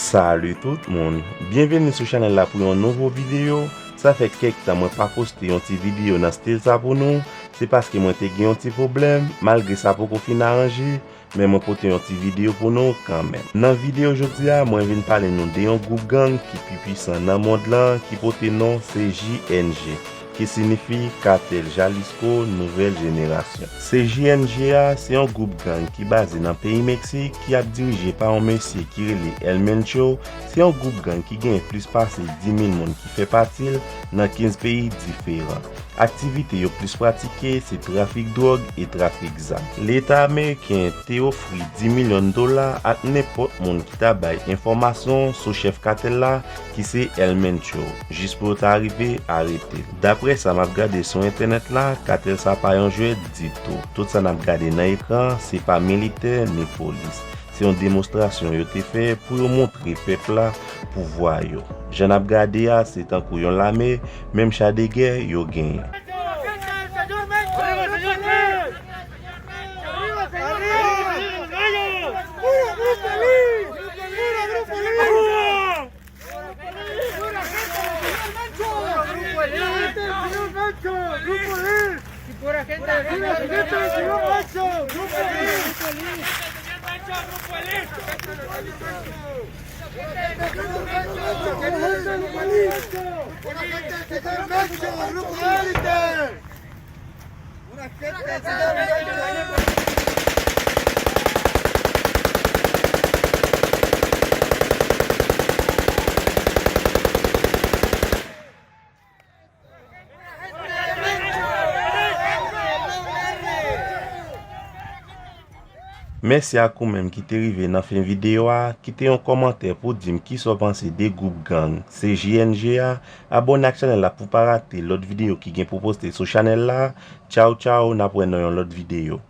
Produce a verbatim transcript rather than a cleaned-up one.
Salut tout moun, byenveni sou chanèl la pou yon nouvo videyo. Sa fè kèk tan mwen pa poste yon ti videyo nan stil sa pou nou, se paske mwen te gen yon ti pwoblèm, malgre sa poko fin aranje, men mwen pote yon ti videyo pou nou kanmenm. Nan videyo jodi a, mwen vin pale nou de yon gwoup gang ki pi pwisan nan mond lan, ki pote non C J N G, ki siyifi Cartel Jalisco Nouvelle Génération. C J N G a se yon gwoup gang ki baze nan peyi Meksik ki ap dirije pa yon mesye ki rele El Mencho. Se yon gwoup gang ki genyen plis pase dis mil moun ki fè pati l nan kenz peyi diferan. Aktivite yo plis pratike se trafik dwòg e trafik zam. Leta ameriken te ofri dis milyon dola ak nenpòt moun ki ta bay enfòmasyon sou chèf katèl la, ki se El Mencho, jis pou yo ta rive arete l. Daprè sa m ap gade sou entènèt la, katèl sa pa yon jwèt ditou. Tout sa n ap gade nan ekran, se pa militè ni polis. Se yon demonstrasyon yo te fè pou yo montre pèp la pouvwa yo. Jan n ap gade a, se tankou yon lame, menm cha de gè yo genyen. Mèsi ak ou menm ki te rive nan fen videyo a, kite yon kòmantè pou di m kisa w panse de gwoup gang C J N G a, abòne ak chanèl la pou w pa rate lòt videyo ki gen pou poste sou chanèl la. Tchaw tchaw, n ap wè nan yon lòt videyo.